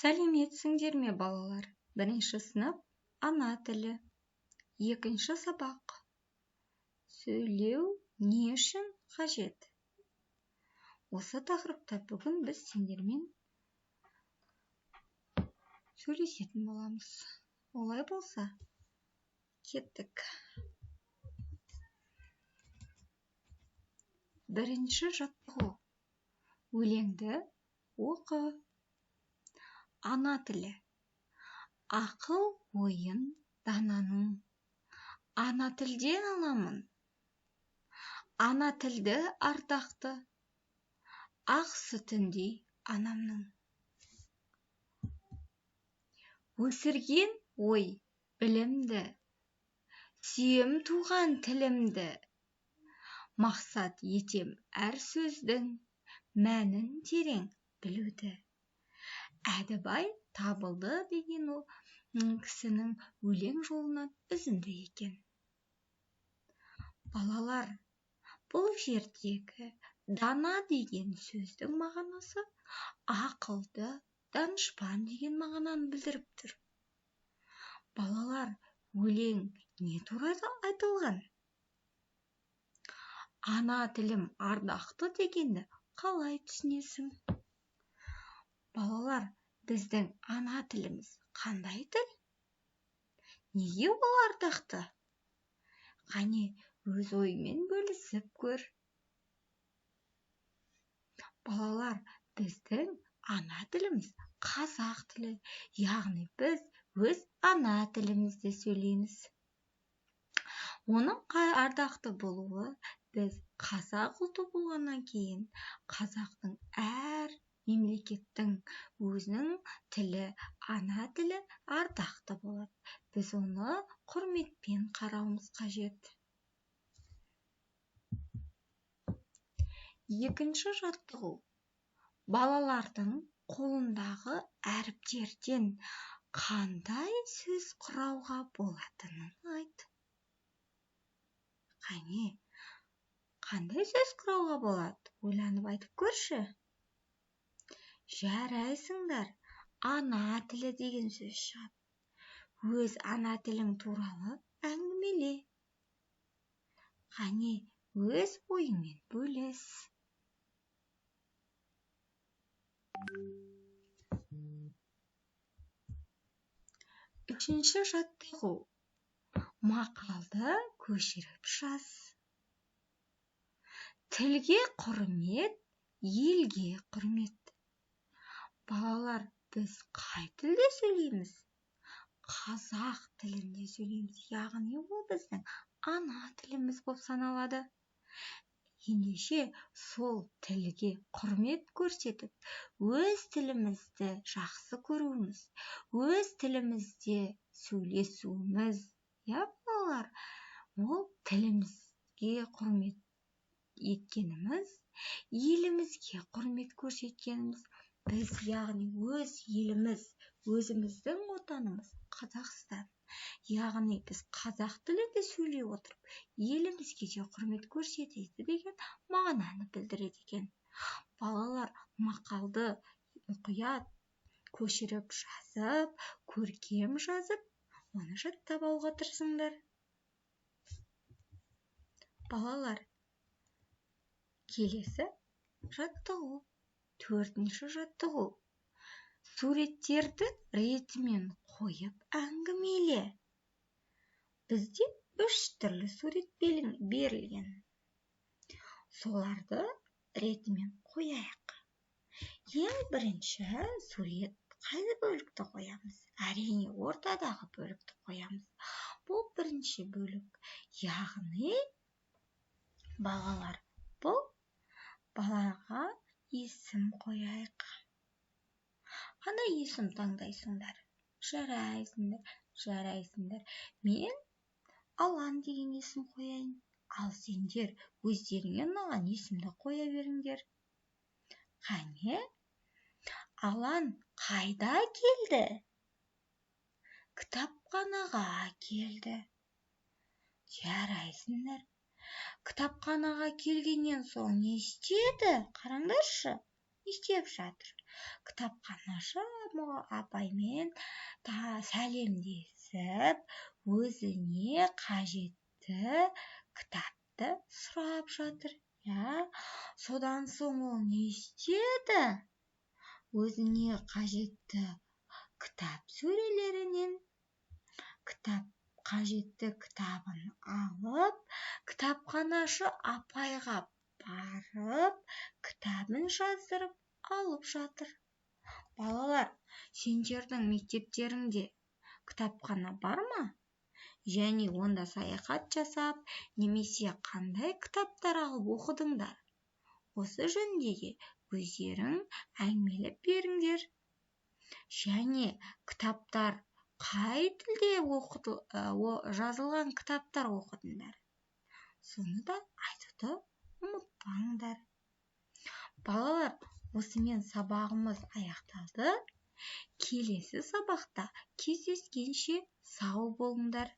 Сәлеметсіңдер ме, балалар? Бірінші сынып, ана тілі. Екінші сабақ. Сөйлеу не үшін қажет? Осы тақырыпта бүгін біз сендермен сөйлесетін боламыз. Олай болса, кеттік. Бірінші жаттығу. Өлеңді оқы. Ана тілі. Ақыл ойын дананың. Ана тілден аламын. Ана тілді ардақты. Ақ сүтіндей анамның. Өсірген ой білімді. Сүйем туған тілімді. Мақсат етем әр сөздің мәнін терең білуді. Әдібай Табылды деген ол кісінің өлең жолынан үзінді екен. Балалар, бұл жердегі дана деген сөздің мағынасы ақылды, данышпан деген мағынаны білдіріп тұр. Балалар, өлең не туралы айтылған? Ана тілім ардақты дегенді қалай түсінесің? Балалар, біздің ана тіліміз қандай тіл? Неге ол ардақты? Қане, өз ойыңмен бөлісіп көр. Балалар, біздің ана тіліміз қазақ тілі, яғни біз өз ана тілімізде сөйлейміз. Оның ардақты болуы, біз қазақ ұлты болғаннан кейін қазақтың әр мемлекеттің өзінің тілі, ана тілі ардақты болады. Біз оны құрметпен қарауымыз қажет. Екінші жаттығу. Балалардың қолындағы әріптерден қандай сөз құрауға болатынын айт. Қане, қандай сөз құрауға болады? Ойланып айтып көрші. Жарайсыңдар, ана тілі деген сөз шығады. Өз ана тілің туралы әңгімеле. Қане, өз ойыңмен бөліс. Үшінші жаттығу. Мақалды көшіріп жаз. Тілге құрмет, елге құрмет. Балалар, біз қай тілде сөйлейміз? Қазақ тілінде сөйлейміз, яғни ол біздің ана тіліміз болып саналады. Ендеше сол тілге құрмет көрсетіп, өз тілімізді жақсы көруіміз, өз тілімізде сөйлесуіміз, иә, балалар, ол тілімізге құрмет еткеніміз, елімізге құрмет көрсеткеніміз. Біз, яғни өз еліміз, өзіміздің отанымыз Қазақстан. Яғни біз қазақ тілінде сөйлей отырып, елімізге де құрмет көрсетеді деген мағынаны білдіреді екен. Балалар, мақалды мұқият көшіріп жазып, көркем жазып, оны жаттап алуға тырысыңдар. Балалар, келесі жаттығу. Төртінші жаттығу. Суреттерді ретімен қойып әңгімеле. Бізде үш түрлі сурет берілген. Соларды ретімен қояйық. Ең бірінші сурет қай бөлікті қоямыз? Әрине, ортадағы бөлікті қоямыз. Бұл бірінші бөлік. Яғни, балалар, бұл балаға есім қояйық. Қандай есім таңдайсыңдар? Жарайсыңдар, жарайсыңдар. Мен Алан деген есім қояйын. Ал сендер өздеріңе ұнаған есімді қоя беріңдер. Қане, Алан қайда келді? Кітапханаға келді. Жарайсыңдар. Кітапханаға келгеннен соң не істеді? Қараңдаршы, не істеп жатыр? Кітапханашы апаймен сәлемдесіп, өзіне қажетті кітапты сұрап жатыр, иә. Содан соң ол не істеді? Өзіне қажетті кітап сөрелерінен кітап, қажетті кітабын алып, кітапханашы апайға барып, кітабын жаздырып алып жатыр. Балалар, сендердің мектептеріңде кітапхана бар ма? Және онда саяхат жасап немесе қандай кітаптар алып оқыдыңдар? Осы жөнінде де өздерің әңгімелеп беріңдер. Және кітаптар қай тілде жазылған кітаптар оқыдыңдар? Соны да айтуды ұмытпаңдар. Балалар, осымен сабағымыз аяқталды. Келесі сабақта кездескенше сау болыңдар.